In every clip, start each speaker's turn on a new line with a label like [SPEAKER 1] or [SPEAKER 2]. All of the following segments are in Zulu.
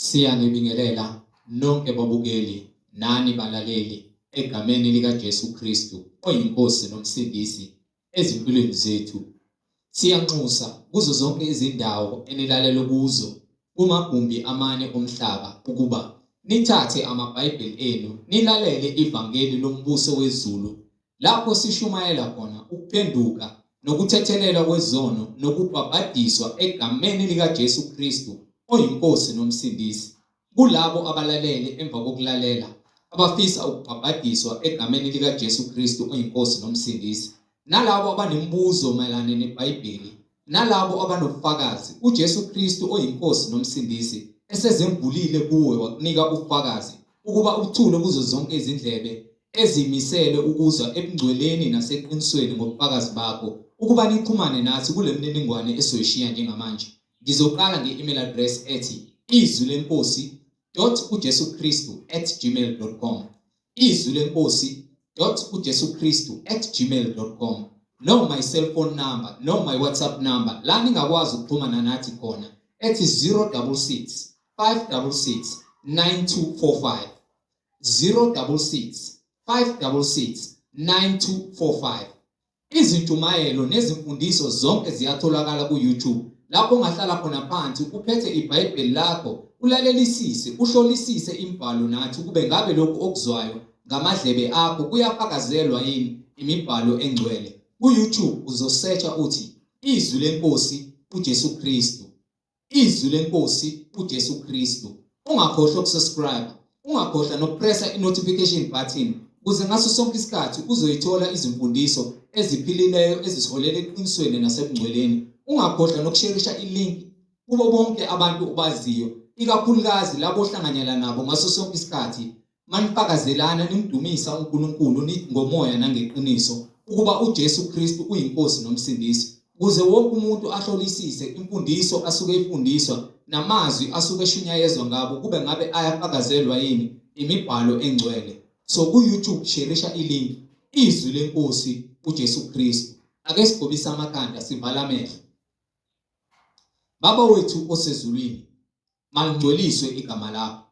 [SPEAKER 1] Siyanibingelela nonke babukeli nani balaleli egameni likaJesu Kristu oyiNkosi noMsindisi ezimpilweni zethu. Siyanxusa kuzo zonke izindawo enilalele kuzo kumagumbi amane omhlaba ukuba nithathe amaBhayibheli enu nilalele ivangeli lombuso wezulu lapho sishumayela khona ukuphenduka nokuthethelelwa kwezono nokubhabhadiswa egameni likaJesu Kristu oyiNkosi noMsindisi. Kulabo abalalele emva kokulalela abafisa ukubhabhadiswa egameni likaJesu Kristu oyiNkosi noMsindisi, nalabo abanemibuzo mayelana neBhayibheli, nalabo abanobufakazi uJesu Kristu oyiNkosi noMsindisi esezembulile kuwe wakunika ubufakazi ukuba uthule kuzo zonke izindlebe ezimisele ukuzwa ebungcweleni naseqinisweni ngobufakazi bakho ukuba nixhumane nathi kule mininingwane esizoyishiya njengamanje. Ngizoqala nge-email address ethi izwi lenkosi dot uJesu Kristu at gmail dot com, izwi lenkosi dot uJesu Kristu at gmail dot com, noma i-cellphone number noma i-WhatsApp number la ningakwazi ukuxhumana nathi khona ethi 066 566 9245, 066 566 9245. Izintshumayelo nezimfundiso zonke ziyatholakala ku-YouTube lapho ongahlala khona phansi uphethe iBhayibheli lakho ulalelisise uhlolisise imibhalo nathi ukube ngabe lokhu okuzwayo ngamadlebe akho kuyafakazelwa yini imibhalo engcwele. Ku-YouTube uzosearcha uthi Izwi leNkosi uJesu Kristu. Izwi leNkosi uJesu Kristu. Ungakhohlwa ukusubscribe, ungakhohlwa nokupressa i-notification button ukuze ngaso sonke isikhathi uzoyithola izimfundiso eziphilileyo ezisiholela eqinisweni nasebungcweleni. Ungakhohlwa nokusherisha i-link kubo bonke abantu obaziyo, ikakhulukazi labo ohlanganyela nabo ngaso sonke isikhathi. Manifakazelana nimdumisa uNkulunkulu ngomoya nangeqiniso ukuba uJesu Kristu uyiNkosi noMsindisi, ukuze wonke umuntu ahlolisise imfundiso asuke ifundiswa namazwi asuke eshunyayezwa ngabo kube ngabe ayafakazelwa yini imibhalo engcwele. So ku-YouTube sherisha ilink Izwi leNkosi uJesu Kristu. Ake sigobise amakhanda sivale amehlo. Baba wethu osezulwini, malingcweliswe igama lakho.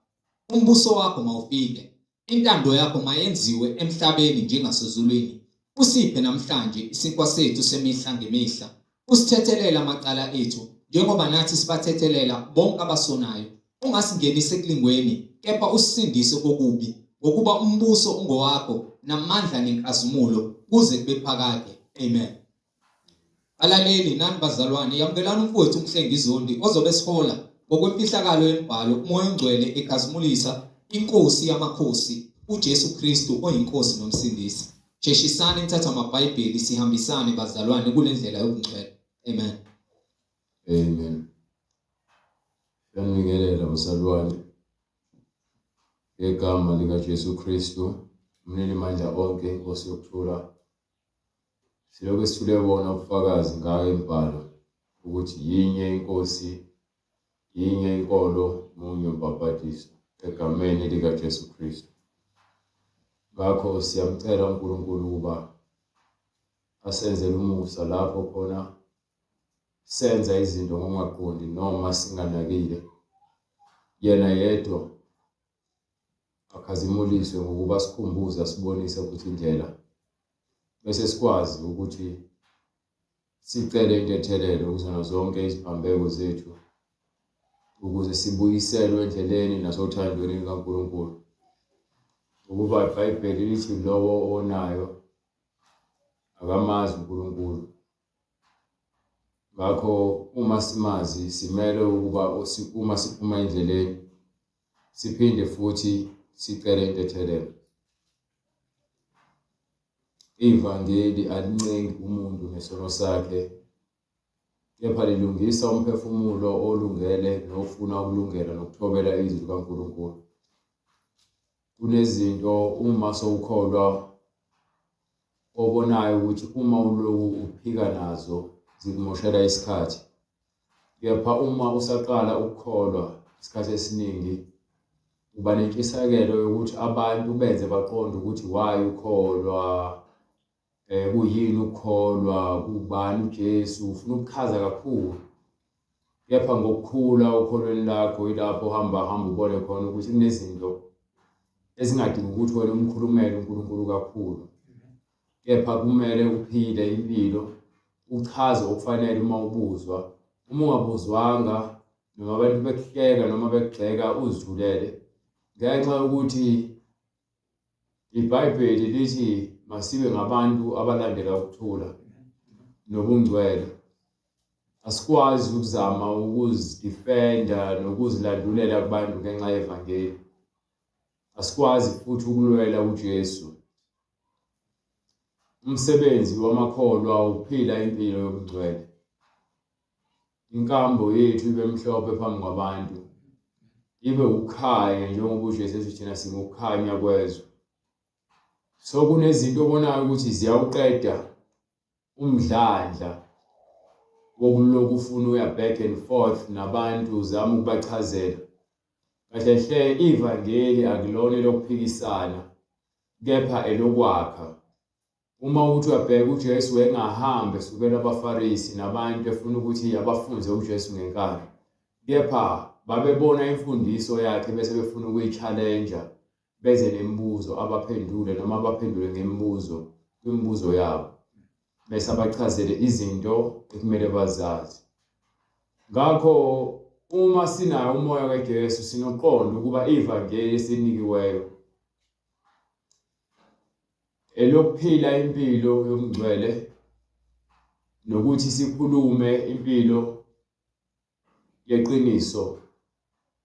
[SPEAKER 1] Umbuso wakho mawufike. Intando yakho mayenziwe emhlabeni njengasezulwini. Usiphe namhlanje isinkwa sethu semihla ngemihla. Usithethelele amacala ethu njengoba nathi sibathethelela bonke abasonayo. Ungasingenisi ekulingweni, kepha usisindise kokubi, ngokuba umbuso ungowakho namandla nenkazimulo kuze kube phakade. Amen. Balaleli nani bazalwane, yamukelani umfowethu uMhlengi Zondi ozobe esihola ngokwemfihlakalo yemibhalo uMoya oNgcwele ekhazimulisa iNkosi yamakhosi uJesu Kristu oyiNkosi noMsindisi. Sheshisani nithathe amaBhayibheli sihambisane bazalwane kule ndlela yobungcwele. Amen.
[SPEAKER 2] Amen. Siyanibingelela bazalwane ngegama likaJesu Kristu, umninimandla onke, iNkosi yokuthula. Silokhu sithule bona ubufakazi ngayo imibhalo ukuthi yinye iNkosi, yinye inkolo, munye umbhabhadiso egameni likaJesu Kristu. Ngakho siyamcela uNkulunkulu ukuba asenzele umusa lapho khona senza izinto ngokungaqondi noma singanakile. Yena yedwa akhazimuliswe ngokuba sikhumbuze asibonise ukuthi indlela bese sikwazi ukuthi sicele intethelelo kuzona zonke iziphambeko zethu ukuze sibuyiselwe endleleni nasothandweni likaNkulunkulu ukuba iBhayibheli lithi lowo onayo akamazi uNkulunkulu. Ngakho uma simazi simele ukuba uma siphuma endleleni siphinde futhi sicele intethelelo. Ivangeli alincengi umuntu ngesono sakhe, kepha lilungisa umphefumulo olungele nofuna ukulungela nokuthobela izwi likaNkulunkulu. Kunezinto uma sowukholwa obonayo ukuthi uma uloku uphika nazo zikumoshela isikhathi. Kepha uma usaqala ukukholwa isikhathi esiningi uba nentshisekelo yokuthi abantu benze baqonde ukuthi why ukholwa, kuyini ukukholwa, kubani uJesu, ufuna ukuchaza kakhulu. Kepha ngokukhula okholweni lakho yilapho uhamba hamba ubone khona ukuthi kunezinto ezingadingi ukuthi wena umkhulumele uNkulunkulu kakhulu. Kepha kumele uphile impilo uchaze okufanele uma ubuzwa. Uma ungabuzwanga noma abantu bekuhleka noma bekugxeka uzithulele ngenxa yokuthi iBhayibheli lithi masibe ngabantu abalandela ukuthula nobungcwele. Asikwazi ukuzama ukuzidifenda nokuzilandulela kubantu ngenxa yevangeli. Asikwazi futhi ukulwela uJesu. Umsebenzi wamakholwa ukuphila impilo yobungcwele. Inkambo yethu ibe mhlophe phambi kwabantu, ibe ukukhanya njengoba uJesu ethi thina singukukhanya kwezwe. So kunezinto obonayo ukuthi ziyawuqeda umdlandla wokulokhu ufuna uya back and forth nabantu uzama ukubachazela. Kahle hle ivangeli akulona elokuphikisana kepha elokwakha. Uma uthi uyabheka uJesu wayengahambi esukela abaFarisi nabantu efuna ukuthi abafunze uJesu ngenkani. Kepha babebona imfundiso yakhe bese befuna ukuyi-challenge beze nemibuzo abaphendule noma abaphendule ngemibuzo kwimibuzo yabo bese abachazele izinto ekumele bazazi. Ngakho uma sinayo umoya kaJesu sinoqonda ukuba ivangeli esinikiweyo elokuphila impilo yobungcwele nokuthi sikhulume impilo yeqiniso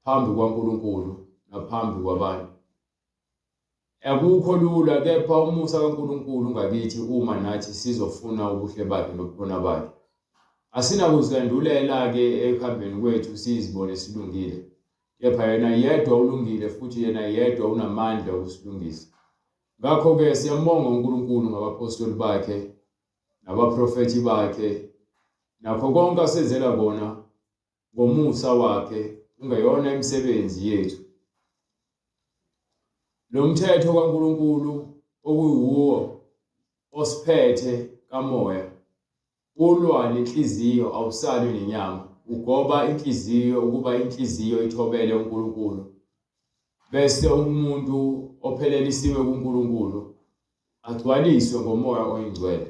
[SPEAKER 2] phambi kwaNkulunkulu naphambi kwabantu. Akukho lula kepha umusa kaNkulunkulu ngakithi uma nathi sizofuna ubuhle bakhe nobukhona bakhe. Asinakuzilandulela-ke ekuhambeni kwethu sizibone silungile. Kepha yena yedwa ulungile futhi yena yedwa unamandla okusilungisa. Ngakho-ke siyambonga uNkulunkulu ngabaphostoli bakhe nabaprofethi bakhe nakho konke asenzela kona ngomusa wakhe kungeyona imisebenzi yethu. Lo mthetho kaNkulunkulu okuyiwuwo osiphethe kamoya Ulwa nenhliziyo awusalwi nenyama, ugoba inhliziyo ukuba inhliziyo ithobele uNkulunkulu, bese umuntu ophelelisiwe kuNkulunkulu agcwaliswe ngoMoya oyiNgcwele.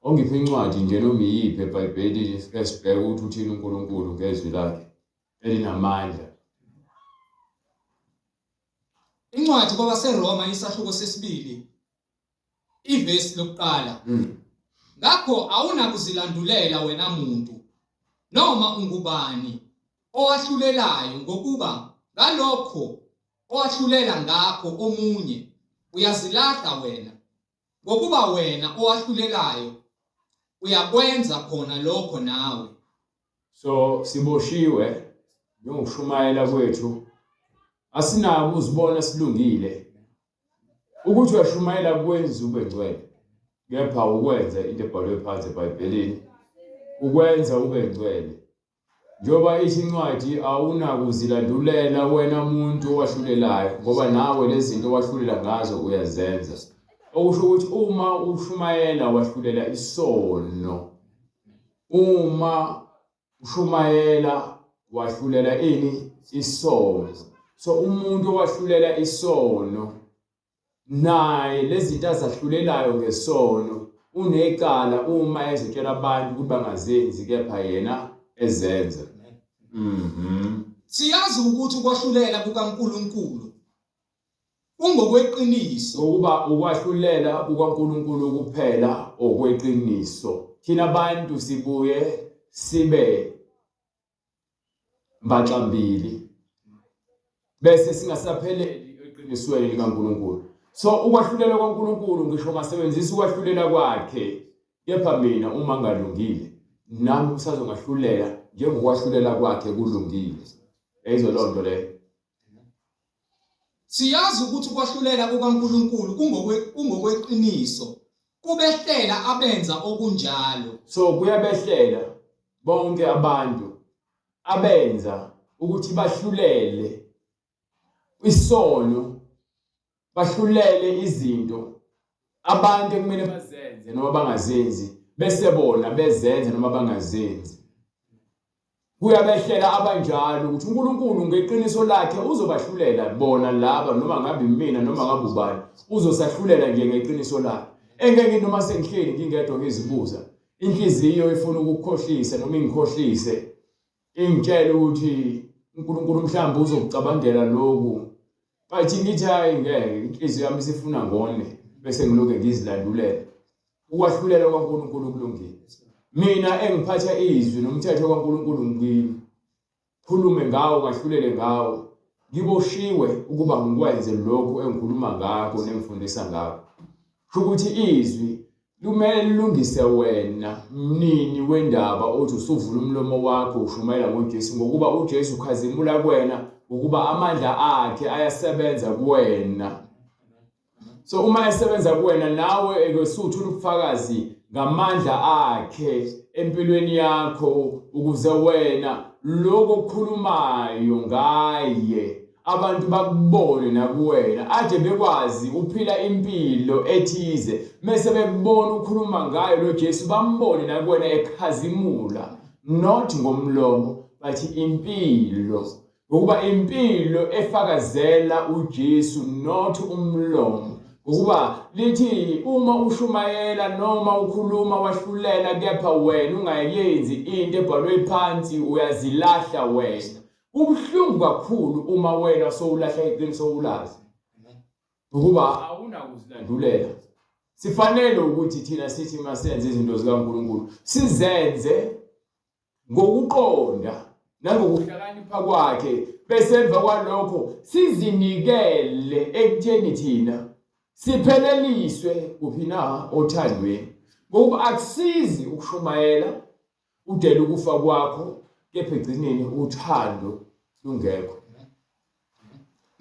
[SPEAKER 2] Ongipha incwadi nje noma iyiphi eBhayibhelini sike sibheke ukuthi uthini uNkulunkulu ngezwi lakhe elinamandla.
[SPEAKER 1] Incwadi kwabaseRoma isahluko sesibili Ivesi lokuqala. Ngakho awunakuzilandulela wena muntu noma ungubani owahlulelayo ngokuba ngalokho owahlulela ngakho omunye uyazilahla wena ngokuba wena owahlulelayo uyakwenza khona lokho nawe.
[SPEAKER 2] So siboshiwe njengokushumayela kwethu asinako uzibona silungile Ukuthi uyashumayela kwenza ube ngcwele, kepha ukwenza into ebhalwe phansi eBhayibhelini ukwenza ube ngcwele. Njengoba ithi incwadi awunakuzilandulela wena muntu owahlulelayo ngoba nawe lezi zinto owahlulela ngazo uyazenza. Okusho ukuthi uma ushumayela wahlulela isono. Uma Ushumayela wahlulela ini isono. So umuntu owahlulela isono naye lezinto azahlulelayo ngesono unecala uma ezotshela abantu ukuthi bangazenzi kepha yena ezenza. Mhm.
[SPEAKER 1] Siyazi ukuthi ukwahlulela kukaNkulunkulu Kungokweqiniso.
[SPEAKER 2] Ngokuba ukwahlulela kukaNkulunkulu kuphela okweqiniso. Thina bantu sibuye sibe mbaxambili bese singasapheleli eqinisweni likaNkulunkulu. So ukwahlulela kwaNkulunkulu ngisho ngasebenzisa ukwahlulela kwakhe kepha mina uma ngalungile nami usazongahlulela njengokwahlulela kwakhe kulungile. Yayizwa loo nto leyo.
[SPEAKER 1] Siyazi ukuthi ukwahlulela kukaNkulunkulu kungokweqiniso, kubehlela abenza okunjalo.
[SPEAKER 2] So kuyabehlela bonke abantu abenza ukuthi bahlulele isono bahlulele izinto abantu ekumele bazenze noma bangazenzi. bese bona bezenza noma bangazenzi. Kuyabehlela abanjalo ukuthi uNkulunkulu ngeqiniso lakhe uzobahlulela bona laba noma ngabe imina noma ngabe ubani uzosahlulela nje ngeqiniso lakhe. Engeke noma sengihleli ngingedwa ngizibuza inhliziyo ifuna ukukukhohlisa noma ingikhohlise ingitshele ukuthi uNkulunkulu mhlawumbe uzokucabangela lokhu but ngithi hayi ngeke inhliziyo yami isifuna ngone bese ngilokhu ngizilandulela. Ukwahlulela kwaNkulunkulu kulungile. Mina engiphatha izwi nomthetho kaNkulunkulu ngikhulume ngawo ngahlulele ngawo ngiboshiwe ukuba ngikwenze lokhu engikhuluma ngakho nengifundisa ngakho. Kusho ukuthi izwi lumele lilungise wena mnini wendaba othi usuvula umlomo wakho ushumayela ngoJesu ngokuba uJesu ukhazimula kuwena ngokuba amandla akhe ayasebenza kuwena. So uma esebenza kuwena nawe ekwesuthula ubufakazi ngamandla akhe empilweni yakho ukuze wena lokho okukhulumayo ngaye abantu bakubone nakuwena ade bekwazi uphila impilo ethize mese bekubona ukhuluma ngayo lo Jesu bambone nakuwena ekhazimula not ngomlomo but impilo. Ngokuba impilo efakazela uJesu not umlomo. Ngokuba lithi uma ushumayela noma ukhuluma wahlulela kepha wena ungayenzi into ebhalwe phansi uyazilahla wena. Kubuhlungu kakhulu uma wena sowulahla iqiniso ulazi. Ngokuba awunakuzilandulela. Sifanele ukuthi thina sithi masenze izinto zikaNkulunkulu sizenze ngokuqonda nangokuhlakanipha kwakhe bese emva kwalokho sizinikele ekutheni thina sipheleliswe kuphi na othandweni ngokuba akusizi ukushumayela udele ukufa kwakho kepha egcineni uthando lungekho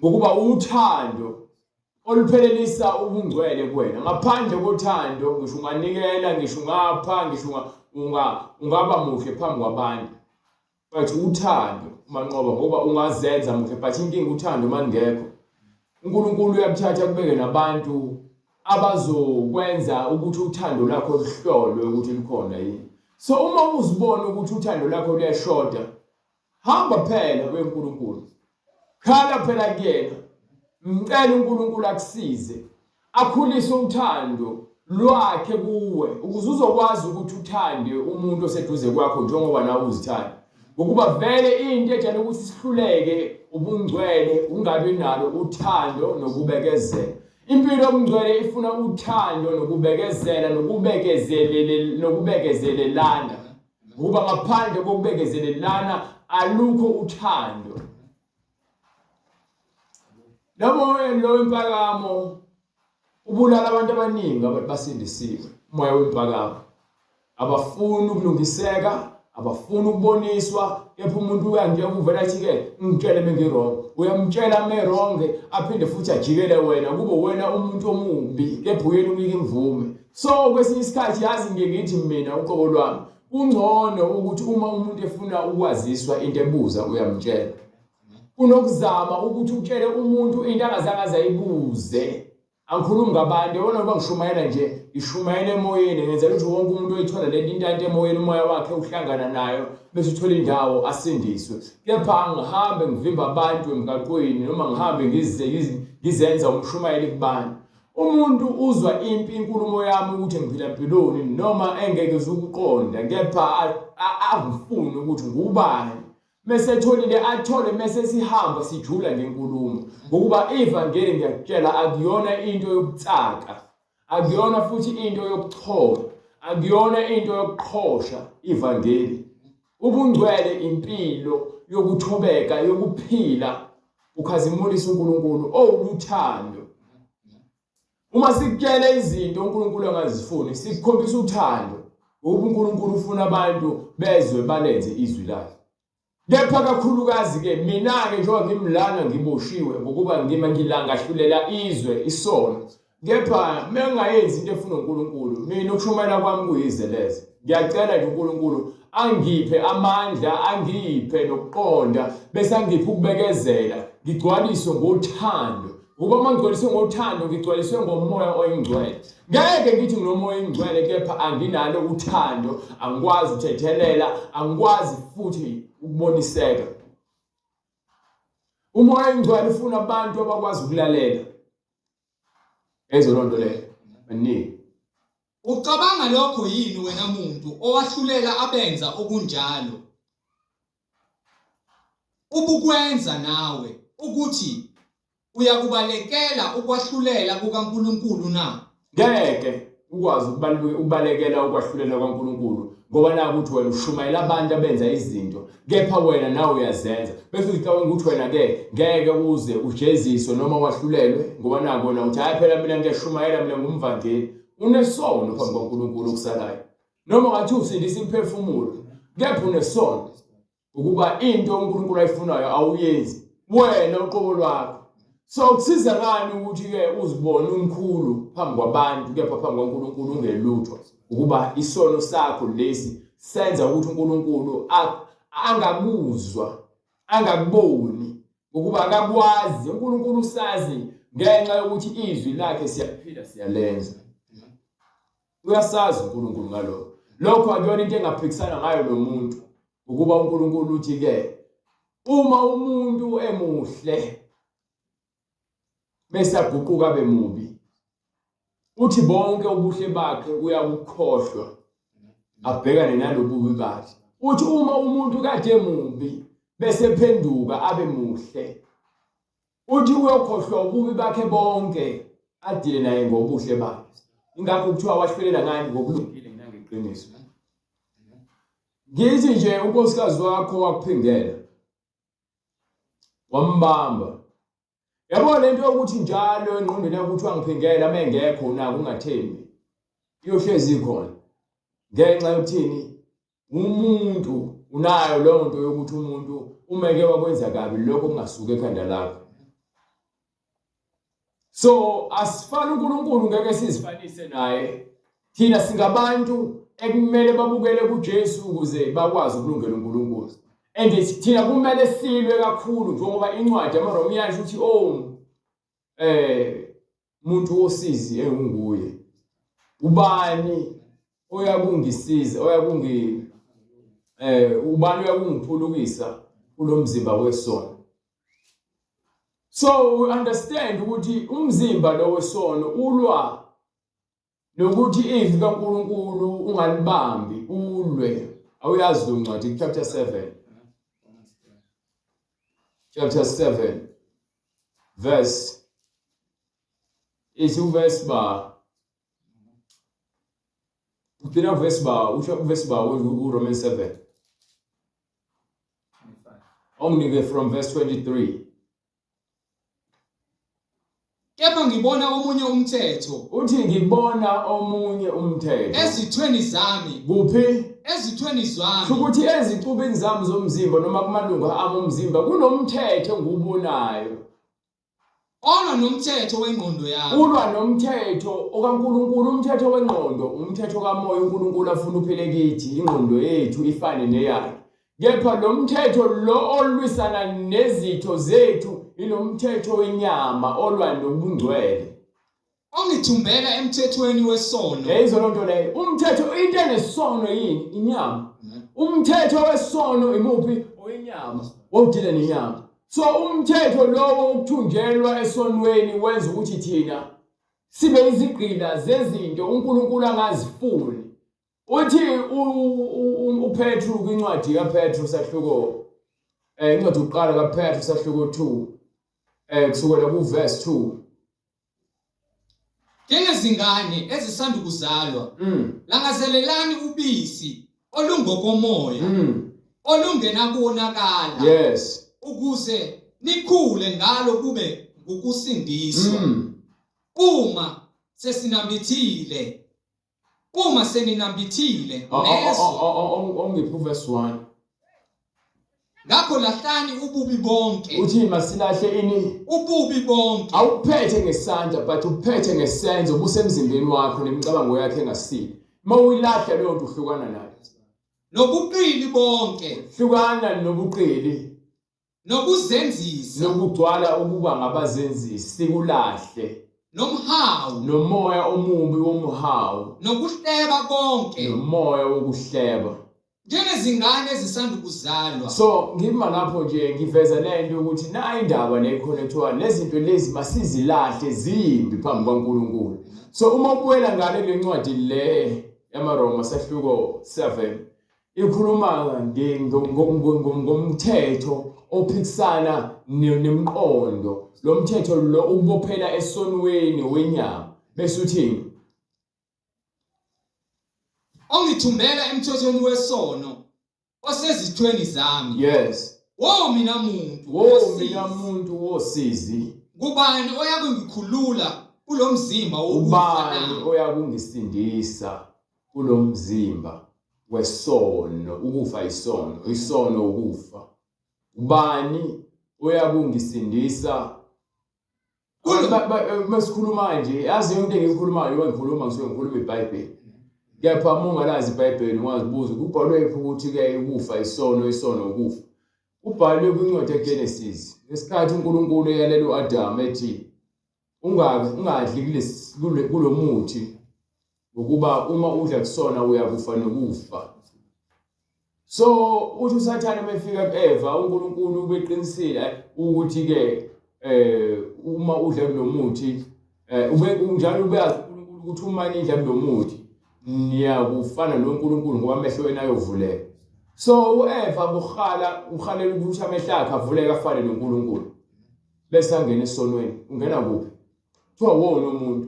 [SPEAKER 2] ngokuba uthando oluphelelisa ubungcwele kuwena ngaphandle kothando ngisho unganikela ngisho ungapha ngisho unga ungaba muhle phambi kwabantu but uthando umanqoba ngoba ungazenza muhle but inkinga uthando maningekho uNkulunkulu uyakuthatha kubeke nabantu abazokwenza ukuthi uthando lwakho luhlolwe ukuthi lukhona yini so uma uzibona ukuthi uthando lwakho luyashoda Hamba phela kuye uNkulunkulu. Khala phela kuyena. Mcela uNkulunkulu akusize. Akhulise uthando lwakhe kuwe ukuze uzokwazi ukuthi uthande umuntu oseduze kwakho njengoba nawe uzithanda. Ngokuba vele into ejale ukuthi sihluleke ubungcwele ungabi nalo uthando nokubekezela. Impilo yobungcwele ifuna uthando nokubekezela nokubekezelele nokubekezelelana. Ngoba ngaphandle kokubekezelelana alukho uthando. Lo moya lo wempakamo ubulala abantu abaningi abantu basindisiwe. Umoya wempakamo. Abafuni ukulungiseka, abafuni ukuboniswa, kepha umuntu uyangena uvela athi ke ngitshele mengi-wrong. Uyamtshela me-wrong aphinde futhi ajikele wena kube wena umuntu omubi kepha uyena unika imvume. So kwesinye isikhathi yazi ngiye ngithi mina uqobo lwami kungcono ukuthi uma umuntu efuna ukwaziswa into ebuza uyamtshela kunokuzama ukuthi utshele umuntu into angazange azayibuze. Angikhulumi ngabantu yabona ngoba ngishumayela nje ngishumayela emoyeni ngenzela ukuthi wonke umuntu oyithola lento intanto emoyeni umoya wakhe uhlangana nayo bese uthola indawo asindiswe. Kepha angihambe ngivimba abantu emgaqweni noma ngihambe ngize ngizenza umshumayeli kubantu. Umuntu uzwa impi inkulumo yami ukuthi ngiphila mpiloni noma engeke uzukuqonda kepha angifuni ukuthi ngubani mese etholile athole mese sihamba sijula ngenkulumo ngokuba ivangeli ngiyakutshela akuyona into yokutsaka akuyona futhi into yokuchola akuyona into yokuqhosha ivangeli ubungcwele impilo yokuthobeka yokuphila ukhazimulisa uNkulunkulu owuluthando. Uma sikutshela izinto uNkulunkulu angazifuni, sikukhombisa uthando ngokuba uNkulunkulu ufuna abantu bezwe balenze izwi lakhe. Kepha kakhulukazi-ke mina-ke njengoba ngimlana ngiboshiwe ngokuba ngima ngilangahlulela izwe isono Kepha mengingayenzi into efuna uNkulunkulu, mina ukushumayela kwami kuyize leze. Ngiyacela nje uNkulunkulu angiphe amandla, angiphe nokuqonda, bese angiphe ukubekezela, ngigcwaliswe ngothando. Ukuba uma ngigcwaliswe ngothando ngigcwaliswe ngomoya oyingcwele. Ngeke ngithi nginomoya oyingcwele kepha anginalo uthando, angikwazi ukuthethelela, angikwazi futhi ukuboniseka. Umoya oyingcwele ufuna abantu abakwazi ukulalela. Ezo loo nto leyo. Baningi.
[SPEAKER 1] Ucabanga lokho yini wena muntu owahlulela abenza okunjalo? Ubukwenza nawe ukuthi uyakubalekela ukwahlulela kukaNkulunkulu na?
[SPEAKER 2] Ngeke ukwazi ukubalekela ukwahlulela kwaNkulunkulu ngoba naku ukuthi wena ushumayela abantu abenza izinto kepha wena nawe uyazenza bese uzicabanga ukuthi wena ke ngeke uze ujeziswe noma wahlulelwe ngoba naku wena uthi hayi phela mina ngiyashumayela mina ngumvangeli unesono phambi kwaNkulunkulu okusalayo noma ngathi usindisa imphefumulo kepha unesono ukuba into uNkulunkulu ayifunayo awuyenzi wena uqobo lwakho so kusiza ngani ukuthi ke uzibone umkhulu phambi kwabantu kepha phambi kwaNkulunkulu ungelutho ukuba isono sakho lesi senza ukuthi uNkulunkulu angakuzwa angakuboni ngokuba akakwazi uNkulunkulu usazi ngenxa yokuthi izwi lakhe siyaphila siyalenza Uyasazi uNkulunkulu ngalokho. Lokho akuyona into engaphikisana ngayo nomuntu ukuba uNkulunkulu uthi ke uma umuntu emuhle bese aguquka abe mubi uthi bonke ubuhle bakhe uyakukhohlwa abhekane nalobubi bakhe uthi uma umuntu kade mubi bese phenduka abe muhle Uthi uyokhohlwa ububi bakhe bonke adile naye ngobuhle bakhe. Ingakho kuthiwa wahlulela ngani ngokulungile nangeqiniso. Ngithi nje unkosikazi wakho wakuphingela. Wambamba. Yabo lento yokuthi njalo engqondweni yakho ukuthi wangiphingela mengekho unako ungathembi. Iyohlezi ikhona. Ngenxa yokuthini? Umuntu unayo leyo nto yokuthi umuntu uma eke wakwenza kabi lokho kungasuki ekhanda lakho. So asifani uNkulunkulu ngeke sizifanise naye. Thina singabantu ekumele babukele kuJesu ukuze bakwazi ukulungela uNkulunkulu. And thina kumele silwe kakhulu njengoba incwadi yamaRoma iyasho ukuthi oh eh muntu wosizi engunguye ubani oyakungisiza oyakungi eh ubani oyakungiphulukisa kulomzimba wesono so we understand ukuthi umzimba lo wesono ulwa nokuthi izwi kaNkuluNkulu ungalibambi ulwe awuyazi lo ncwadi chapter 7 chapter 7 verse ithi uverse ba ugcina uverse ba usho uverse ba uRomans 7 onginike from verse 23
[SPEAKER 1] Kepha ngibona omunye umthetho.
[SPEAKER 2] Uthi ngibona omunye umthetho.
[SPEAKER 1] Ezithweni zami.
[SPEAKER 2] Kuphi?
[SPEAKER 1] Ezithweni zami.
[SPEAKER 2] Ukuthi ezicubini zami zomzimba noma kumalungu ami omzimba kunomthetho engiwubonayo.
[SPEAKER 1] Olwa nomthetho wengqondo yami.
[SPEAKER 2] Ulwa nomthetho okaNkulunkulu, umthetho wengqondo, umthetho kamoya uNkulunkulu afuna uphile kithi, ingqondo yethu ifane neyakhe. Kepha lo mthetho lo olwisana nezitho zethu ilomthetho wenyama olwa nobungcwele.
[SPEAKER 1] Ongithumbela emthethweni wesono.
[SPEAKER 2] Yayizwa loo nto leyo. Umthetho into enesono yini? Inyama. Umthetho wesono imuphi? Owenyama. Wawudile nenyama. So umthetho lowo wokuthunjelwa esonweni wenza ukuthi thina sibe izigqila zezinto uNkulunkulu angazifuni. Uthi uPetru kwincwadi kaPetru sahluko eh incwadi yokuqala kaPetru sahluko 2 eh kusukela kuverse 2
[SPEAKER 1] Njengezingane ezisanda ukuzalwa langazelelani ubisi olungokomoya olungenakuwonakala ukuze nikhule ngalo kube ngukusindiswa uma sesinambithile Uma seninambithile nezwa.
[SPEAKER 2] Ongiphi uverse 1.
[SPEAKER 1] Ngakho lahlani ububi bonke.
[SPEAKER 2] Uthi masilahle ini?
[SPEAKER 1] Ububi bonke.
[SPEAKER 2] Awuphethe ngesandla but uphethe ngesenzo busemzimbeni wakho nemicabango yakhe engasile. Uma uyilahla leyo nto uhlukana nayo.
[SPEAKER 1] Nobuqili bonke.
[SPEAKER 2] Hlukana nobuqili.
[SPEAKER 1] Nokuzenzisa.
[SPEAKER 2] Nokugcwala ukuba ngabazenzisi, sikulahle.
[SPEAKER 1] Nomhawu.
[SPEAKER 2] Nomoya omubi womhawu.
[SPEAKER 1] Nokuhleba konke.
[SPEAKER 2] Nomoya wokuhleba.
[SPEAKER 1] Njengezingane ezisanda ukuzalwa.
[SPEAKER 2] So ngima lapho nje ngiveza lento ukuthi nayi indaba le khona kuthiwa lezinto lezi masizilahle zimbi phambi kwaNkulunkulu. So uma ubuyela ngale kule ncwadi le yamaRoma sahluko 7 ikhuluma ngomthetho ophikisana nemiqondo. Lo mthetho lo ukubophela esonweni wenyama bese uthini?
[SPEAKER 1] Ongithumbela emthethweni wesono osezithweni zami.
[SPEAKER 2] Yes.
[SPEAKER 1] Wo mina muntu.
[SPEAKER 2] Wo mina muntu wosizi.
[SPEAKER 1] Kubani oyakungikhulula kulomzimba wokufa?
[SPEAKER 2] Ubani oyakungisindisa kulomzimba wesono? Ukufa isono, isono ukufa. Ubani oyakungisindisa Masikhuluma nje, yazi yonke into engiyikhulumayo njengoba ngikhuluma ngisuke ngikhuluma iBhayibheli. Kepha uma ungalazi iBhayibheli ungazibuza kubhalwe phi ukuthi-ke ukufa isono, isono ukufa. Kubhalwe kwincwadi yeGenesis ngesikhathi uNkulunkulu eyalela u-Adamu ethi ungadli kulo muthi ngokuba uma udla kusona uyakufa nokufa. So uthi uSathane uma efika ku-Eva uNkulunkulu ubeqinisile ukuthi ke uma udla kulomuthi ube njalo ubeyazi uNkulunkulu ukuthi uma nidla kulomuthi niyakufana noNkulunkulu ngoba amehlo enu ayovuleka. So uEva kuhala uhalela ukuthi amehlo akhe avuleke afane noNkulunkulu. Bese angena esonweni. Ungena kuphi? Kuthiwa wona umuntu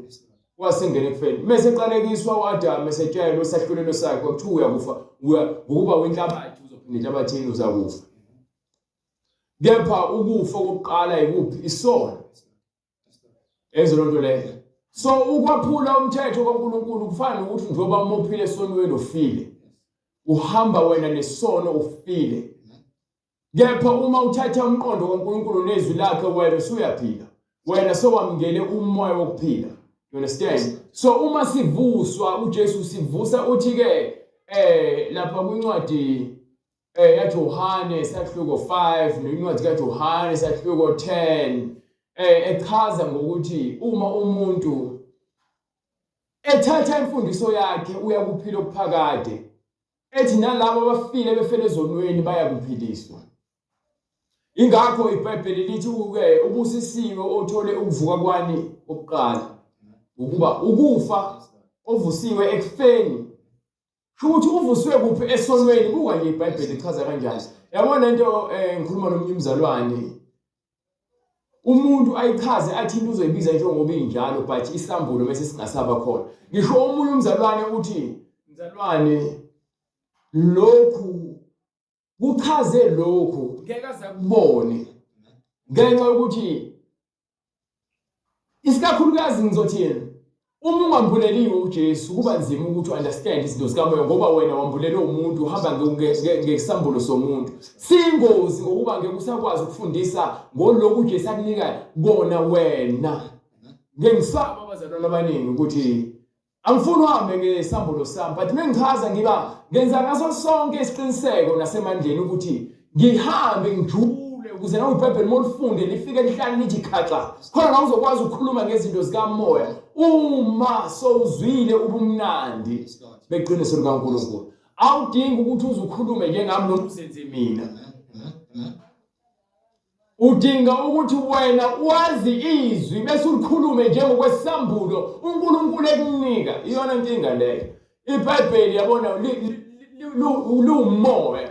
[SPEAKER 2] wasengena ekufeni. Mese eqalekiswa uAdam esetshelwa isahlulelo sakhe kwakuthiwa uyakufa uya ngokuba wenhlabathi uzophinda enhlabathini uzakufa. Kepha ukufa kokuqala ikuphi? Isono. Ezwe lonto leyo. So ukwaphula umthetho kaNkulunkulu kufana nokuthi njengoba umophile esonweni ufile. Uhamba wena nesono ufile. Kepha uma uthatha umqondo kaNkulunkulu nezwi lakhe wena usuyaphila. Wena sowamukele umoya wokuphila. You understand? So uma sivuswa uJesu sivusa uthi ke lapha kwincwadi yaJohane sahluko 5 nencwadi kaJohane sahluko 10 echaza ngokuthi uma umuntu ethatha imfundiso yakhe uyakuphila okuphakade. Ethi nalabo abafile befele ezonweni bayakuphiliswa. Ingakho iBhayibheli lithi uke ubusisiwe othole ukuvuka kwani kokuqala. Ukuba ukufa ovusiwe ekufeni. Sho ukuthi uvusiwe kuphi esonweni buka nje iBhayibheli lichaza kanjani. Yabona lento ngikhuluma nomunye umzalwane umuntu ayichaze athi into uzoyibiza njengoba injalo but isambulo bese singasaba khona ngisho omunye umzalwane uthi mzalwane lokhu kuchaze lokhu ngeke aze akubone ngenxa yokuthi Isikakhulukazi ngizothini uma ungambuleliwe uJesu kuba nzima ukuthi understand izinto zikamoya ngoba wena wambulelwe umuntu uhamba ngesambulo somuntu. Siyingozi ngokuba ngeke usakwazi ukufundisa ngoloku uJesu akunika kona wena. Ngeke ngisaba abazalwane abaningi ukuthi Angifuni uhambe ngesambulo sami but mengichaza ngiba ngenza ngaso sonke isiqiniseko nasemandleni ukuthi ngihambe ngijule ukuze nawe iBhayibheli uma ulifunde lifike lihlale lithi khaxa khona la uzokwazi ukukhuluma ngezinto zikamoya uma sowuzwile ubumnandi beqiniso likaNkulunkulu. Awudingi ukuthi uze ukhulume njengami noma uzenze mina. Udinga ukuthi wena wazi izwi bese ulikhulume njengokwesambulo uNkulunkulu ekunika. Iyona nkinga leyo. IBhayibheli yabona liwumoya.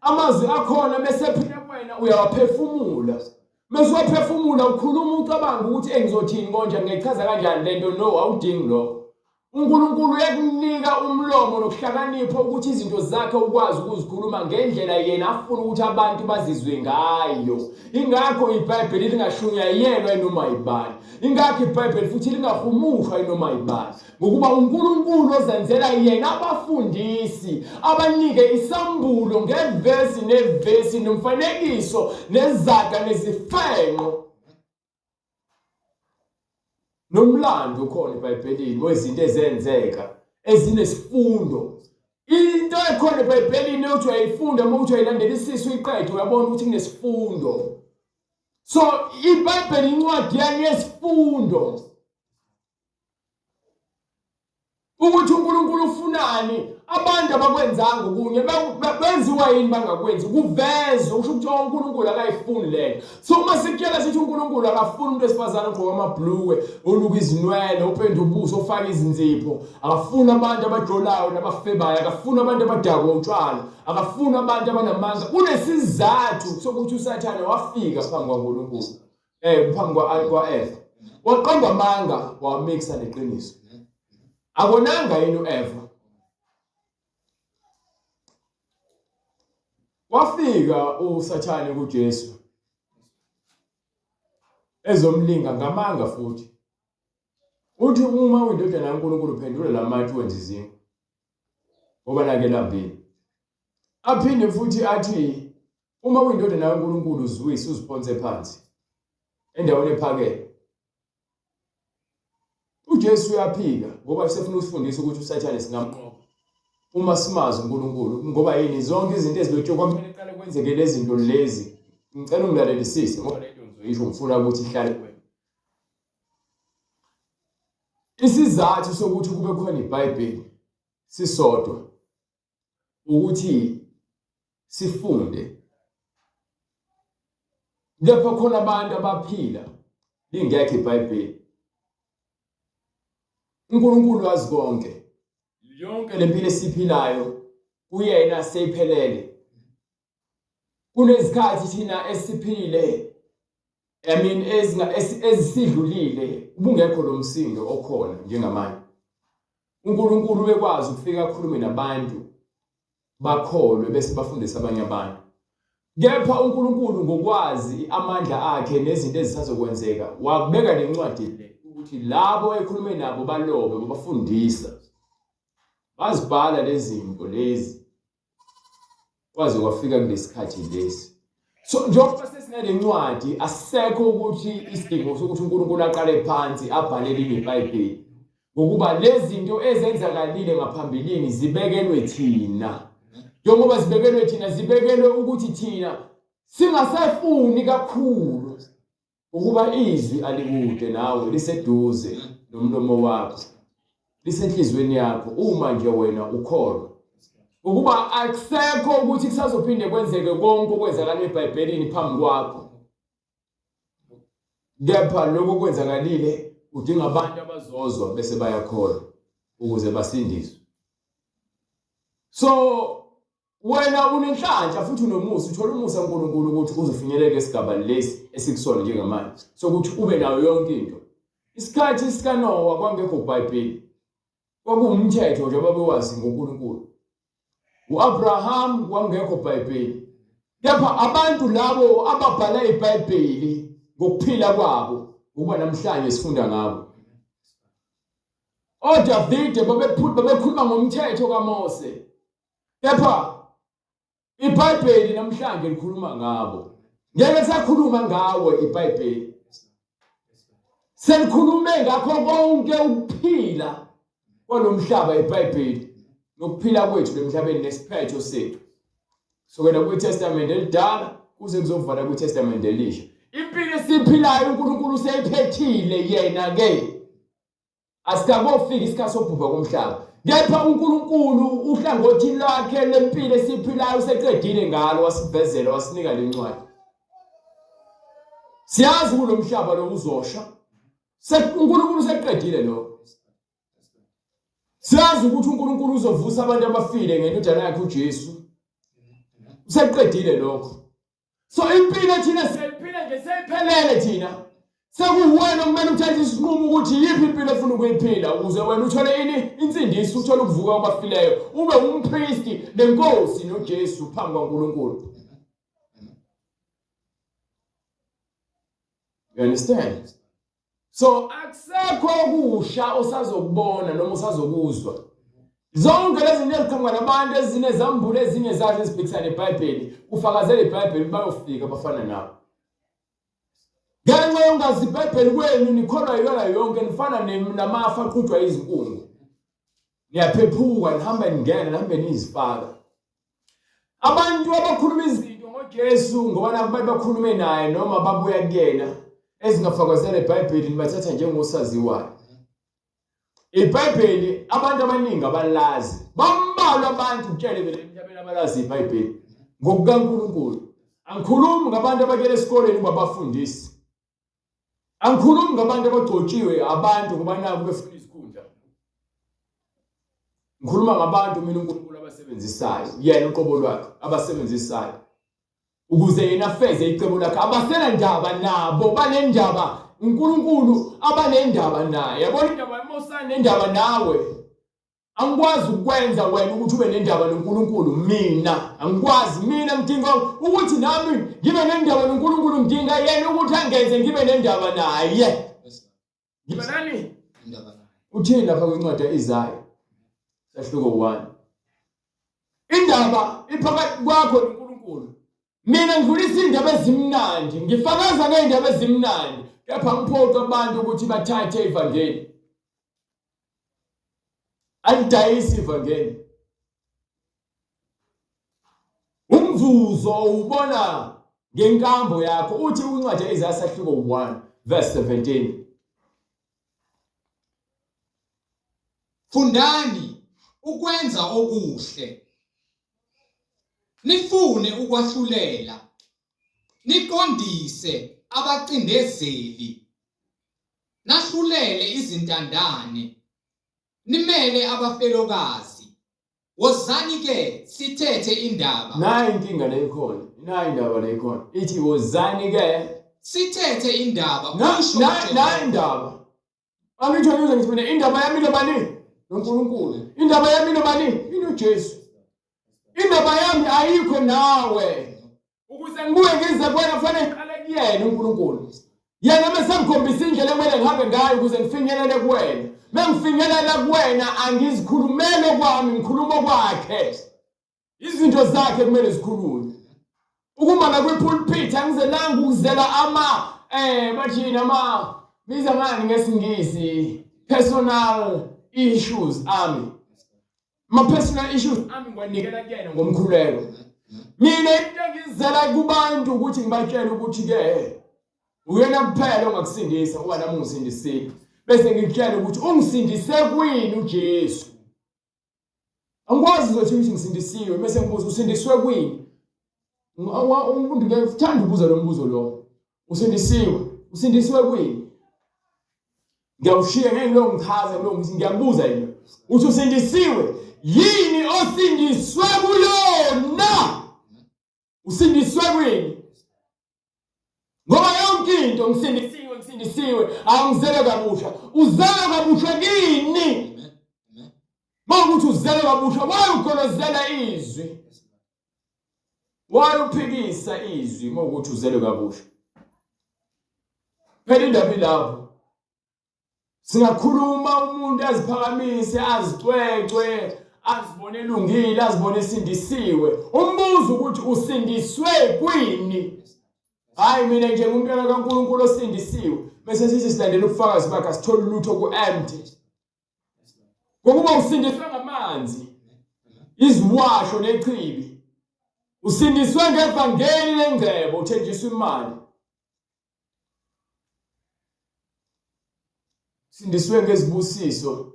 [SPEAKER 2] Amazwi akhona bese ephila kuwena uyawaphefumula. Mase uwaphefumula ukhuluma ucabanga ukuthi engizothini konje ngichaza kanjani lento no awudingi lokho. UNkulunkulu uyakunika umlomo nokuhlakanipha ukuthi izinto zakhe ukwazi ukuzikhuluma ngendlela yena afuna ukuthi abantu bazizwe ngayo. Ingakho iBhayibheli lingashunyayelwa inoma yibani. Ingakho iBhayibheli futhi lingahumushwa inoma yibani. Ngokuba uNkulunkulu ozenzela yena abafundisi abanike isambulo ngevesi nevesi nomfanekiso nezaga nezifenqo. Nomlando ukhona eBhayibhelini wezinto ezenzeka ezinesifundo. Into ekhona eBhayibhelini yokuthi uyayifunda uma uthi uyayilandelisisa uyiqede uyabona ukuthi kunesifundo. So iBhayibheli incwadi yani yesifundo. Ukuthi uNkulunkulu ufunani abantu abakwenzanga okunye benziwa yini bangakwenzi kuvezwe usho ukuthi uNkulunkulu akayifuni lento. So uma sikutshela sithi uNkulunkulu akafuni umuntu wesifazane ogqoka amabhulukwe, oluka izinwele, openda ubuso, ofaka izinzipho, akafuni abantu abajolayo nabafebayo, akafuni abantu abadakwa utshwala, akafuni abantu abanamanga. Kunesizathu sokuthi uSathane wafika phambi kwaNkulunkulu, phambi kwa-Eva. Waqamba amanga wamixa neqiniso. Akonanga yini u-Eva? Wafika uSathane kuJesu ezomlinga ngamanga futhi. Uthi uma uyindodana kaNkulunkulu phendula lamatshe wenze izinkwa. Ngoba nake lambile. Aphinde futhi athi uma uyindodana kaNkulunkulu uzwise uziphonse phansi endaweni ephakeme. UJesu uyaphika ngoba usefuna usifundisa ukuthi uSathane singamnqoba uma simazi uNkulunkulu ngoba yini zonke izinto ezilotshwe kwamele qale kwenzeke lezi zinto lezi ngicela ungilalelisise ngoba le nto ngizoyisho ngifuna ukuthi ihlale kuwena isizathu sokuthi kube khona iBhayibheli sisodwa ukuthi sifunde kepha khona abantu abaphila lingekho iBhayibheli uNkulunkulu wazi konke yonke lempilo esiphilayo kuyena seyiphelele Kunezikhathi thina esiphilile I mean ezisidlulile ubungekho lo msindo okhona njengamanje. uNkulunkulu ubekwazi ukufika akhulume nabantu bakholwe bese bafundisa abanye abantu. Kepha uNkulunkulu ngokwazi amandla akhe nezinto ezisazokwenzeka wakubeka lencwadi le ukuthi labo ekhulume nabo balobe babafundisa. Bazibhala lezi zinto lezi kwaze kwafika kulesikhathi lesi so njengoba sesinale ncwadi asisekho ukuthi isidingo sokuthi uNkulunkulu aqale phansi abhale elinye iBhayibheli ngokuba lezi zinto ezenzakalile ngaphambilini zibekelwe thina njengoba zibekelwe thina zibekelwe ukuthi thina singasafuni kakhulu Ukuba izwi alikude nawe liseduze nomlomo wakho lisenhlizweni yakho uma nje wena ukholwa ukuba akusekho ukuthi kusazophinde kwenzeke konke okwenzakala eBhayibhelini phambi kwakho kepha lokho kwenzakalile udinga abantu abazozwa bese bayakholwa ukuze basindiswe so Wena unenhlanhla futhi unomusa, uthola umusa kaNkulunkulu ukuthi uzofinyelela esigaba lesi esikusona njengamanje sokuthi ube nayo yonke into. Isikhathi sikaNowa kwangekho iBhayibheli. Kwakuwumthetho nje ababewazi ngoNkulunkulu. U-Abraham kwangekho iBhayibheli. Kepha abantu labo ababhala iBhayibheli ngokuphila kwabo ukuba namhlanje sifunda ngabo. ODavide babekhuluma ngomthetho kaMose. Kepha iBhayibheli namhlanje likhuluma ngabo. Ngeke sakhuluma ngawe iBhayibheli. Selikhulume ngakho konke ukuphila kwalomhlaba iBhayibheli nokuphila kwethu lemhlabeni nesiphetho sethu. Sukela kwiTestament elidala kuze kuzovala kwiTestament elisha. Impilo esiphilayo uNkulunkulu useyiphethile yena ke. Asikakofika isikhathi sokubhubha komhlaba. Kepha uNkulunkulu uhlangothi lwakhe lempilo esiphilayo useqedile ngalo wasivezela wasinika le ncwadi. Siyazi kulo mhlaba lo uzosha. UNkulunkulu useqedile lokho. Siyazi ukuthi uNkulunkulu uzovusa abantu abafile ngendodana yakhe uJesu. Useqedile lokho. So impilo thina siyayiphila nje seyiphelele thina. Sekuwena okumele uthathe isinqumo ukuthi yiphi impilo ofuna ukuyiphila ukuze wena uthole ini insindiso uthole ukuvuka kwabafileyo ube umpristi nenkosi noJesu phambi kwaNkulunkulu. You understand? So akusekho okusha osazokubona noma osazokuzwa. Zonke lezi zinto eziqhamuka nabantu ezinye zambulo ezinye zazo eziphikisana neBhayibheli kufakazela iBhayibheli bayofika abafana nabo. Ngenxa yongazi iBhayibheli kwenu nikholwa yiyona yonke nifana namafa aqhutshwa izinkungu. Niyaphephuka nihambe ningena nihambe nizifaka. Abantu abakhuluma izinto ngoJesu ngoba nakubantu bakhulume naye noma babuya kuyena ezingafakazela eBhayibheli nibathatha njengosaziwayo. IBhayibheli abantu abaningi abalazi. Bambalwa abantu kutshele mina emhlabeni abalazi iBhayibheli ngokukaNkulunkulu. Angikhulumi ngabantu abakele esikoleni ukuba bafundisi. Angikhulumi ngabantu abagcotshiwe abantu ngoba naku befuna izikhundla. Ngikhuluma ngabantu mina uNkulunkulu abasebenzisayo, yena uqobo lwakhe abasebenzisayo ukuze yena afeze icebo lakhe. Abasena ndaba nabo, banendaba uNkulunkulu abanendaba naye. Yabona indaba yomosana nendaba nawe. Angikwazi ukwenza wena ukuthi ube nendaba noNkulunkulu mina angikwazi mina ngidinga ukuthi nami ngibe nendaba noNkulunkulu ngidinga yena ukuthi angenze ngibe nendaba naye ngibe nani indaba naye uthini lapha kwincwadi ya-Isaya sahluko 1 indaba iphakathi kwakho noNkulunkulu mina ngidlulisa indaba ezimnandi ngifakaza ngey'ndaba ezimnandi kepha ngiphoqa abantu ukuthi bathathe ivangeli Alidayisi ivangeli. Umvuzo uwubona ngenkambo yakho. Uthi uncwadi ya-Isaya sahluko 1 verse 17.
[SPEAKER 1] Fundani ukwenza okuhle. Nifune ukwahlulela. Niqondise abacindezeli. Nahlulele izintandane, nimele abafelokazi. Wozani ke sithethe indaba.
[SPEAKER 2] Nayi inkinga le ikhona. Nayi indaba le ikhona. Ithi wozani ke
[SPEAKER 1] sithethe indaba.
[SPEAKER 2] Usho nayi indaba. Angitho ngize ngithi mina indaba yami inobani? NoNkulunkulu. Indaba yami inobani? InoJesu. Indaba yami ayikho nawe. Ukuze ngibuye ngize kuwena kufanele ngiqale kuyena uNkulunkulu. Yena bese ngikhombisa indlela ekumele ngihambe ngayo ukuze ngifinyelele kuwena. Mengifinyelela kuwena angizikhulumele kwami ngikhuluma kwakhe. Izinto zakhe kumele zikhulunywe. Ukuma la kwi-pulpit angizelanga ukuzela ama eh bathini ama biza ngani ngesingisi personal issues ami. Ama-personal issues ami ngiwanikela kuyena ngomkhuleko. Mina into engizela kubantu ukuthi ngibatshele ukuthi ke uyena kuphela ongakusindisa ngoba nami ungisindisile. Bese ngikutshela ukuthi ungisindise kwini uJesu. Angikwazi uzothi ukuthi ngisindisiwe bese ngibuza usindiswe kwini. Umuntu ngiyethanda ukubuza lo mbuzo lo. Usindisiwe, usindisiwe kwini? Ngiyawushiya ngeke ngilo ngichaze ngilo ngithi ngiyakubuza yini. Uthi usindisiwe yini osindiswe kuyona? Usindiswe kwini? Ngoba yonke into ngisindisiwe ngisindisiwe angizele kabusha. Uzele kabusha kini? Mawukuthi uzele kabusha wayugolozela izwi. Wayuphikisa izwi mawukuthi uzelwe kabusha. Phela indaba ilapho. Singakhuluma umuntu aziphakamise azicwecwe azibone elungile azibone esindisiwe. Umbuzo ukuthi usindiswe kwini? Hayi mina nje ngumntwana kaNkulunkulu osindisiwe. Bese sithi silandela ubufakazi bakhe asitholi lutho ku-empty. Ngokuba usindiswe ngamanzi, iziwasho nechibi. Usindiswe ngevangeli lengcebo, uthenjiswa imali. Sindiswe ngezibusiso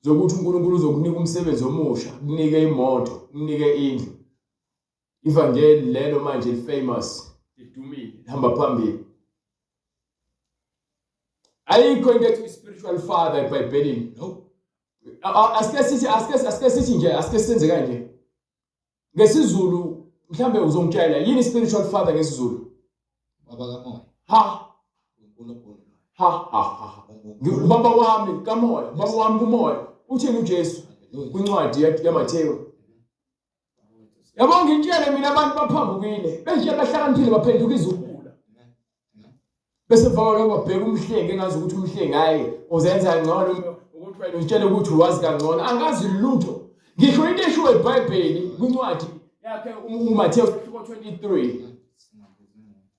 [SPEAKER 2] zokuthi uNkulunkulu uzokunika umsebenzi omusha, kunike imoto, kunike indlu. Ivangeli lelo manje li-famous, lidumile, lihamba phambili. Ayikho into ethi spiritual father eBhayibhelini. No. Asike sithi asike asike sithi nje asike senze kanje. NgesiZulu mhlambe uzongitshela yini spiritual father ngesiZulu?
[SPEAKER 1] Baba kamoya.
[SPEAKER 2] Ha.
[SPEAKER 1] uNkulunkulu.
[SPEAKER 2] Ha ha ha. Ubaba wami kamoya, ubaba wami kumoya. Uthini uJesu kwincwadi yaMathewu? Yabo ngintshele mina abantu baphambukile, benje bahlakaniphile baphenduka iziwula. Bese mfaka lokho babheka umhlengi engazi ukuthi umhlengi hayi uzenza ngcono ukuthi wena uzitshele ukuthi wazi kangcono angazi lutho. Ngisho into eshiwo eBhayibheli kwincwadi yakhe uMathewu 23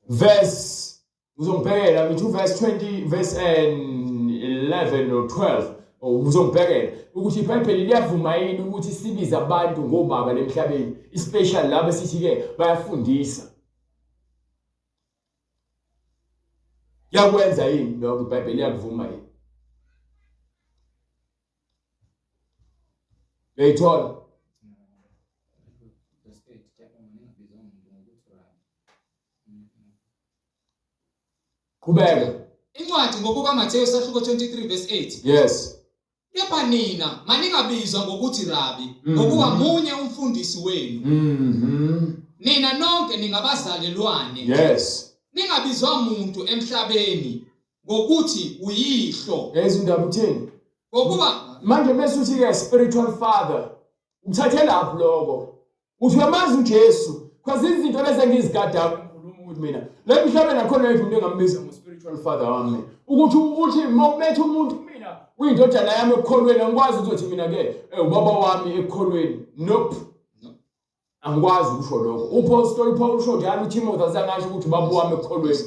[SPEAKER 2] verse uzongibhekela ngithi uverse 20 verse 11 or 12. Uzongibhekela ukuthi iBhayibheli liyavuma yini ukuthi sibize abantu ngobaba lemhlabeni, especially laba esithi ke bayafundisa. Yakwenza yini lokho iBhayibheli liyakuvuma yini? Uyayithola? Qhubeka.
[SPEAKER 1] Incwadi ngokukaMathewu sahluko 23 verse 8.
[SPEAKER 2] Yes.
[SPEAKER 1] Kepha nina maningabizwa ngokuthi Rabi, ngokuba munye umfundisi wenu. Nina nonke ningabazalelwane.
[SPEAKER 2] Yes.
[SPEAKER 1] Ningabizwa muntu emhlabeni ngokuthi uyihlo.
[SPEAKER 2] Yazi indaba uthini?
[SPEAKER 1] Ngokuba
[SPEAKER 2] manje mase uthi ke spiritual father ukuthathe lapho lokho. Uthi uyamazi uJesu because izinto lezi engizigada ngikhuluma ukuthi mina le mhlawumbe nakhona yethu umuntu engambiza ngo spiritual father wami ukuthi uthi mawumetha umuntu mina uyindodana yami ekukholweni angikwazi ukuthi mina ke eh, ubaba wami ekukholweni nope angikwazi ukusho lokho uPostoli Paul usho njalo uTimothy azangasho ukuthi ubaba wami ekukholweni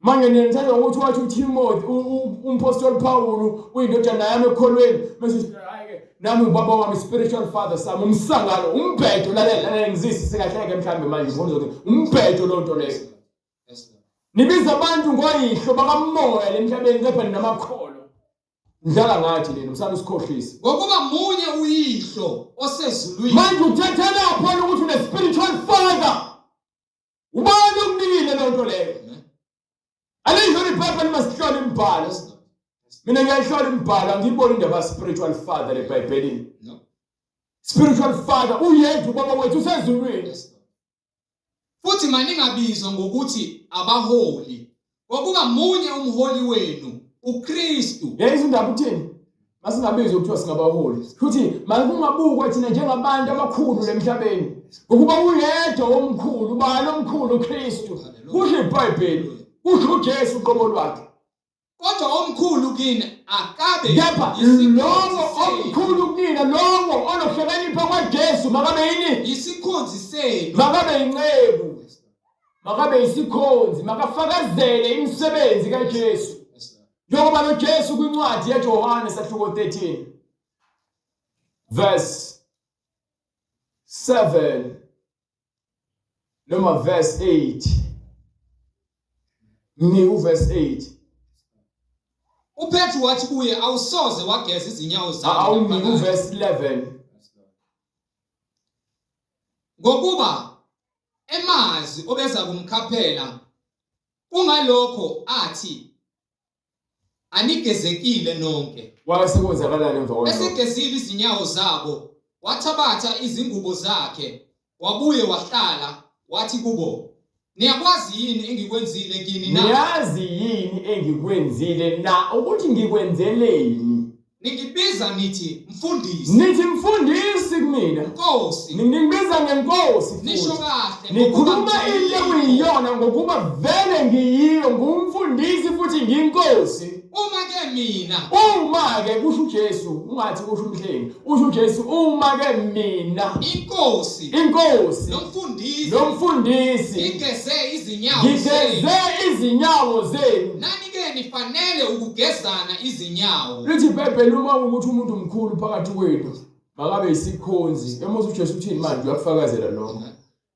[SPEAKER 2] Manje nina nithanda ukuthi wathi uTimothy umpostoli Pawulu uyindodana yami ekholweni mase uthi hayi ke nami ubaba wami spiritual father sami umsangano umbhedo lalela lalela ngizisi sikahleke mhlambe manje ngibona ukuthi umbhedo lonto leyo nibiza abantu ngoyihlo bakamoya lemhlabeni kepha ninamakholwa Nidlala ngathi nina msana usikhohlisa.
[SPEAKER 1] Ngokuba munye uyihlo osezulwini.
[SPEAKER 2] Manje uthathelaphi ukuthi une spiritual father? Ubani okunikile loo nto leyo? Alisho iphepha limasihlole imibhalo. Mina ngiyayihlola imibhalo angiyiboni indaba spiritual father eBhayibhelini.
[SPEAKER 1] No.
[SPEAKER 2] Spiritual father uyedwa ubaba wethu usezulwini.
[SPEAKER 1] Futhi maningabizwa ngokuthi abaholi, ngokuba munye umholi wenu, uKristu.
[SPEAKER 2] Yayiza indaba uthini? Masingabizwa kuthiwa singabaholi. Futhi makungabukwa thina njengabantu abakhulu lemhlabeni. Ngokuba uyedwa omkhulu, ubani omkhulu uKristu. Kusho iBhayibheli. Kusho uJesu uqobo lwakhe.
[SPEAKER 1] Kodwa omkhulu kini akabe
[SPEAKER 2] Kepha lowo omkhulu kunina lowo onokuhlakanipha kwaJesu makabe yini?
[SPEAKER 1] Yisikhonzi senu.
[SPEAKER 2] Makabe yinceku. Makabe yisikhonzi, makafakazele imisebenzi kaJesu. Njengoba noJesu kwincwadi yaJohane sahluko 13 verse 7 noma verse 8 nginika uverse 8
[SPEAKER 1] uPetru wathi kuye awusoze wageza izinyawo zami
[SPEAKER 2] awunginike uverse 11
[SPEAKER 1] ngokuba emazi obeza kumkhaphela kungalokho athi anigezekile nonke.
[SPEAKER 2] Kwase kwenzakalani emva kwalokho?
[SPEAKER 1] Esegezile izinyawo zabo, wathabatha izingubo zakhe, wabuye wahlala, wathi kubo, Niyakwazi yini engikwenzile kini na?
[SPEAKER 2] Niyazi yini engikwenzile na ukuthi ngikwenzeleni?
[SPEAKER 1] Ningibiza nithi mfundisi.
[SPEAKER 2] Nithi mfundisi kumina.
[SPEAKER 1] Nkosi.
[SPEAKER 2] Ningibiza ngenkosi futhi.
[SPEAKER 1] Nisho kahle.
[SPEAKER 2] Nikhuluma into ekuyiyona ngokuba vele ngiyiyo ngumfundisi futhi ngiyinkosi.
[SPEAKER 1] Uma ke mina.
[SPEAKER 2] Uma ke kusho uJesu, ungathi kusho umhlengi. Usho uJesu uma ke mina.
[SPEAKER 1] Inkosi.
[SPEAKER 2] Inkosi.
[SPEAKER 1] Nomfundisi.
[SPEAKER 2] Nomfundisi.
[SPEAKER 1] Ngigeze izinyawo.
[SPEAKER 2] Ngigeze izinyawo zenu.
[SPEAKER 1] Nani ke nifanele ukugezana izinyawo.
[SPEAKER 2] Lithi iBhayibheli uma ukuthi umuntu mkhulu phakathi kwenu makabe isikhonzi. Emoza uJesu uthini manje uyakufakazela lokho.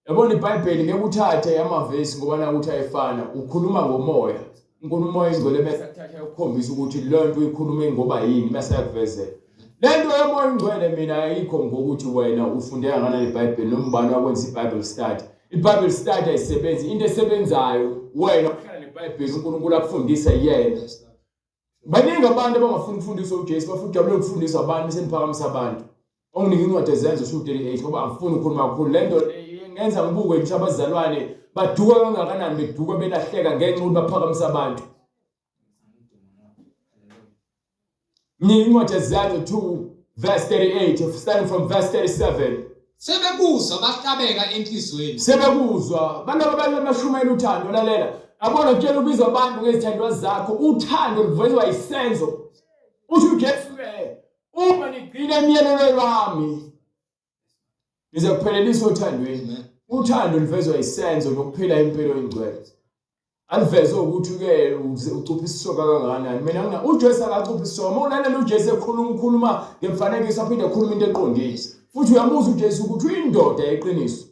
[SPEAKER 2] Yabona iBhayibheli ngeke uthathe amavesi ngoba nakuthi ayefana ukhuluma ngomoya. uNkulunkulu umoya ingcwele bese akuthatha ukukhombisa ukuthi le nto uyikhulume ngoba yini bese ayakuvezela. Le nto yomoya ingcwele mina ayikho ngokuthi wena ufunde kangakanani iBhayibheli noma ubani wakwenza iBible study. IBible study ayisebenzi into esebenzayo wena uhlala neBhayibheli uNkulunkulu akufundise yena. Baningi abantu abangafuni ukufundiswa uJesu bafuna ukujabula ukufundiswa abantu bese niphakamisa abantu. Onginike incwadi ezenzo 2:38 ngoba angifuni ukukhuluma kakhulu le nto ngenza ngibuke nje abazalwane baduka kangakanani beduka belahleka ngenxa ukuthi baphakamisa abantu. Mnike incwadi ezenzo 2 verse 38 starting from verse 37.
[SPEAKER 1] Sebekuzwa bahlabeka enhliziyweni.
[SPEAKER 2] Sebekuzwa abantu abanye bashumayela uthando lalela. Yabona kutshela ubiza abantu ngezithandwa zakho uthando luvezwa isenzo. Uthi uJesu ke uma nigcina imiyalelo yami nize kuphelelisa othandweni. Uthando luvezwa isenzo nokuphila impilo engcwele. Aliveze ukuthi-ke ucupha isisoka kangakanani. Mina ngina uJesu akacuphi isisoka. Uma ulalela uJesu ekhuluma ukhuluma ngemfanekiso aphinde akhuluma into eqondile. Futhi uyamuzwa uJesu ukuthi uyindoda yeqiniso.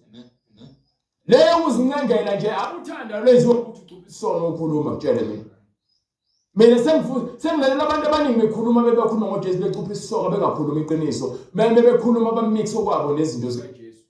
[SPEAKER 2] Leyo kuzincengela nje akuthanda lwenziwa ukuthi ucupha isono ukhuluma kutshele mina. Mina sengilalela abantu abaningi bekhuluma bebakhuluma ngoJesu becupha isisoka bengakhuluma iqiniso. Meme bekhuluma bamix okwabo nezinto zikaJesu.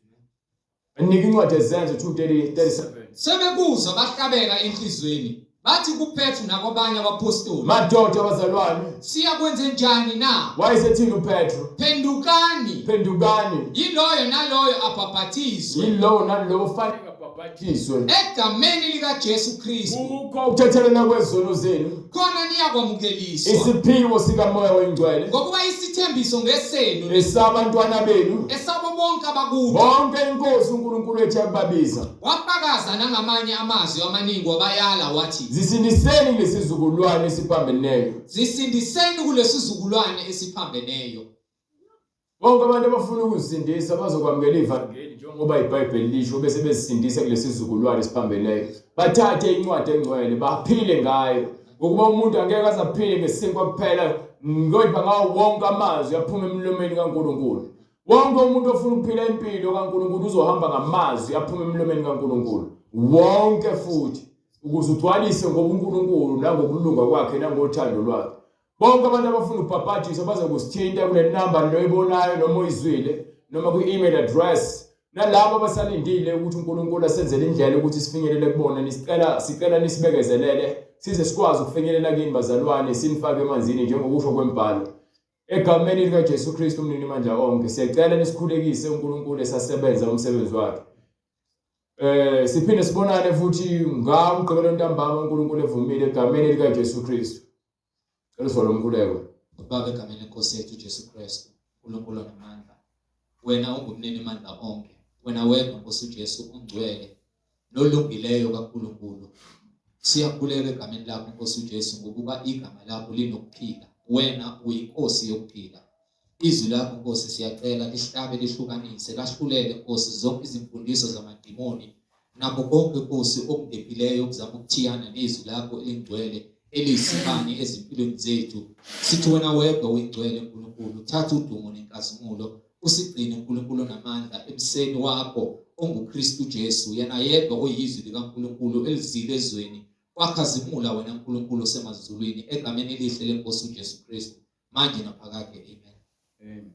[SPEAKER 2] Nika incwadi ezenzo 2:37.
[SPEAKER 1] Sebekuzwa bahlabeka enhlizweni bathi kuPetru nakwabanye abaphostoli,
[SPEAKER 2] Madoda bazalwane,
[SPEAKER 1] siyakwenze njani na?
[SPEAKER 2] Wayesethini uPetru?
[SPEAKER 1] Phendukani,
[SPEAKER 2] Phendukani,
[SPEAKER 1] yiloyo naloyo abhaphathizwe
[SPEAKER 2] yilowo nalowo fanele abhaphathizwe
[SPEAKER 1] egameni likaJesu Kristu,
[SPEAKER 2] kukho ukuthethelelwa kwezono zenu,
[SPEAKER 1] khona niyakwamukeliswa
[SPEAKER 2] isiphiwo sikaMoya oyiNgcwele,
[SPEAKER 1] ngokuba isithembiso ngesenu
[SPEAKER 2] esabantwana benu,
[SPEAKER 1] esabo bonke abakude,
[SPEAKER 2] bonke iNkosi uNkulunkulu wethu yakubabiza.
[SPEAKER 1] Wafakaza nangamanye amazwi amaningi wabayala wathi,
[SPEAKER 2] Zisindiseni kulesizukulwane esiphambeneyo.
[SPEAKER 1] Zisindiseni kulesizukulwane esiphambeneyo.
[SPEAKER 2] Bonke abantu abafuna ukuzisindisa bazokwamukela ivangeli njengoba iBhayibheli lisho bese bezisindisa kulesi sizukulwane esiphambeneyo. Bathathe incwadi engcwele baphile ngayo. Ngokuba umuntu angeke aze aphile ngesinkwa kuphela kodwa ngawo wonke amazwi aphuma emlomeni kaNkulunkulu. Wonke umuntu ofuna ukuphila impilo kaNkulunkulu uzohamba ngamazwi aphuma emlomeni kaNkulunkulu. Wonke futhi ukuze ugcwalise ngobuNkulunkulu nangokulunga kwakhe nangothando lwakhe. Bonke abantu abafuna ukubhabhadiswa bazokusithinta kule namba loyibonayo noma oyizwile noma kwi-email address nalabo abasalindile ukuthi uNkulunkulu asenzele indlela ukuthi sifinyelele kubona nisicela sicela nisibekezelele size sikwazi ukufinyelela kini bazalwane sinifake emanzini njengokusho kwembhalo egameni likaJesu Kristu umninimandla onke siyacela nisikhulekise uNkulunkulu esasebenza umsebenzi wakhe Eh siphinde sibonane futhi ngawo umgqibelo ntambama uNkulunkulu evumile egameni likaJesu Kristu. Cela usivale umkhuleko.
[SPEAKER 1] Baba egameni lenkosi yethu uJesu Kristu, uNkulunkulu onamandla. Wena ungumnini mandla onke. Wena wedwa Nkosi uJesu ongcwele nolungileyo kaNkulunkulu. Siyakhuleka egameni lakho Nkosi uJesu ngokuba igama lakho linokuphila. Wena uyinkosi yokuphila. Izwi lakho Nkosi siyacela lihlabe lihlukanise lahlulele Nkosi zonke izimfundiso zamadimoni nakho konke Nkosi okungephileyo okuzama ukuthiyana nezwi lakho elingcwele eliyisibani ezimpilweni zethu. Sithi wena wedwa uyingcwele Nkulunkulu, thatha udumo nenkazimulo usigcine Nkulunkulu onamandla emseni wakho onguKristu Jesu, yena yedwa oyizwi likaNkulunkulu elizile ezweni kwakhazimula wena Nkulunkulu osemazulwini egameni elihle lenkosi uJesu Kristu manje naphakade. Amen.
[SPEAKER 2] Amen.